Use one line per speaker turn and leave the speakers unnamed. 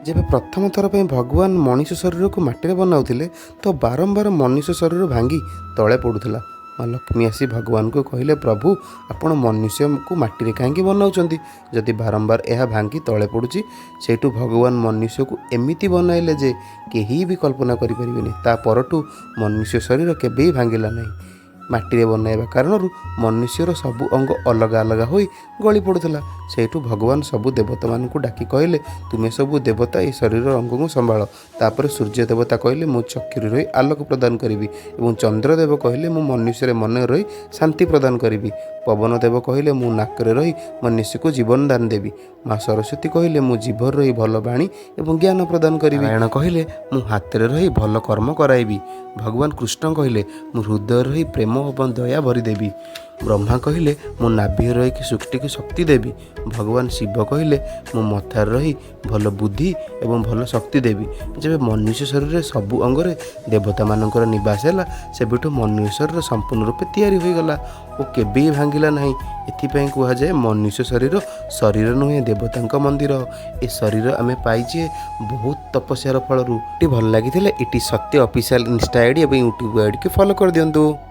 ଯେବେ ପ୍ରଥମ ଥର ପାଇଁ ଭଗବାନ ମଣିଷ ଶରୀରକୁ ମାଟିରେ ବନାଉଥିଲେ, ତ ବାରମ୍ବାର ମନୁଷ୍ୟ ଶରୀର ଭାଙ୍ଗି ତଳେ ପଡ଼ୁଥିଲା। ମା ଲକ୍ଷ୍ମୀ ଆସି ଭଗବାନଙ୍କୁ କହିଲେ, "ପ୍ରଭୁ, ଆପଣ ମନୁଷ୍ୟକୁ ମାଟିରେ କାହିଁକି ବନାଉଛନ୍ତି, ଯଦି ବାରମ୍ବାର ଏହା ଭାଙ୍ଗି ତଳେ ପଡ଼ୁଛି?" ସେଇଠୁ ଭଗବାନ ମନୁଷ୍ୟକୁ ଏମିତି ବନାଇଲେ ଯେ କେହି ବି କଳ୍ପନା କରିପାରିବେନି। ତା ପରଠୁ ମନୁଷ୍ୟ ଶରୀର କେବେ ବି ଭାଙ୍ଗିଲା ନାହିଁ। ମାଟିରେ ବନାଇବା କାରଣରୁ ମନୁଷ୍ୟର ସବୁ ଅଙ୍ଗ ଅଲଗା ଅଲଗା ହୋଇ ଗଳି ପଡ଼ୁଥିଲା। ସେଇଠୁ ଭଗବାନ ସବୁ ଦେବତାମାନଙ୍କୁ ଡାକି କହିଲେ, "ତୁମେ ସବୁ ଦେବତା ଏହି ଶରୀରର ଅଙ୍ଗକୁ ସମ୍ଭାଳ।" ତାପରେ ସୂର୍ଯ୍ୟ ଦେବତା କହିଲେ, "ମୁଁ ଚକ୍ଷୁରେ ରହି ଆଲୋକ ପ୍ରଦାନ କରିବି" ଏବଂ ଚନ୍ଦ୍ରଦେବ କହିଲେ, "ମୁଁ ମନୁଷ୍ୟରେ ମନରେ ରହି ଶାନ୍ତି ପ୍ରଦାନ କରିବି।" ପବନ ଦେବ କହିଲେ, "ମୁଁ ନାକରେ ରହି ମନୁଷ୍ୟକୁ ଜୀବନ ଦାନ ଦେବି।" ମା ସରସ୍ୱତୀ କହିଲେ, "ମୁଁ ଜିଭରେ ରହି ଭଲ ବାଣୀ ଏବଂ ଜ୍ଞାନ ପ୍ରଦାନ କରିବି।" ନାରାୟଣ କହିଲେ, "ମୁଁ ହାତରେ ରହି ଭଲ କର୍ମ କରାଇବି।" ଭଗବାନ କୃଷ୍ଣ କହିଲେ, "ମୁଁ ହୃଦୟରେ ରହି ପ୍ରେମ ଏବଂ ଦୟା ଭରିଦେବି।" ବ୍ରହ୍ମା କହିଲେ, "ମୁଁ ନାଭିରେ ରହିକି ସୃଷ୍ଟିକୁ ଶକ୍ତି ଦେବି।" ଭଗବାନ ଶିବ କହିଲେ, "ମୁଁ ମଥାରେ ରହି ଭଲ ବୁଦ୍ଧି ଏବଂ ଭଲ ଶକ୍ତି ଦେବି।" ଯେବେ ମନୁଷ୍ୟ ଶରୀରରେ ସବୁ ଅଙ୍ଗରେ ଦେବତାମାନଙ୍କର ନିବାସ ହେଲା, ସେବେଠୁ ମନୁଷ୍ୟ ଶରୀର ସମ୍ପୂର୍ଣ୍ଣ ରୂପେ ତିଆରି ହୋଇଗଲା ଓ କେବେ ବି ଭାଙ୍ଗିଲା ନାହିଁ। ଏଥିପାଇଁ କୁହାଯାଏ, ମନୁଷ୍ୟ ଶରୀର ଶରୀର ନୁହେଁ, ଦେବତାଙ୍କ ମନ୍ଦିର। ଏ ଶରୀର ଆମେ ପାଇଛେ ବହୁତ ତପସ୍ୟାର ଫଳରୁ। ଭଲ ଲାଗିଥିଲେ ଏଠି ସତ୍ୟ ଅଫିସିଆଲ ଇନଷ୍ଟା ଆଇଡ଼ି ଏବଂ ୟୁଟ୍ୟୁବ୍ ଆଇଡ଼ିକୁ ଫଲୋ କରିଦିଅନ୍ତୁ।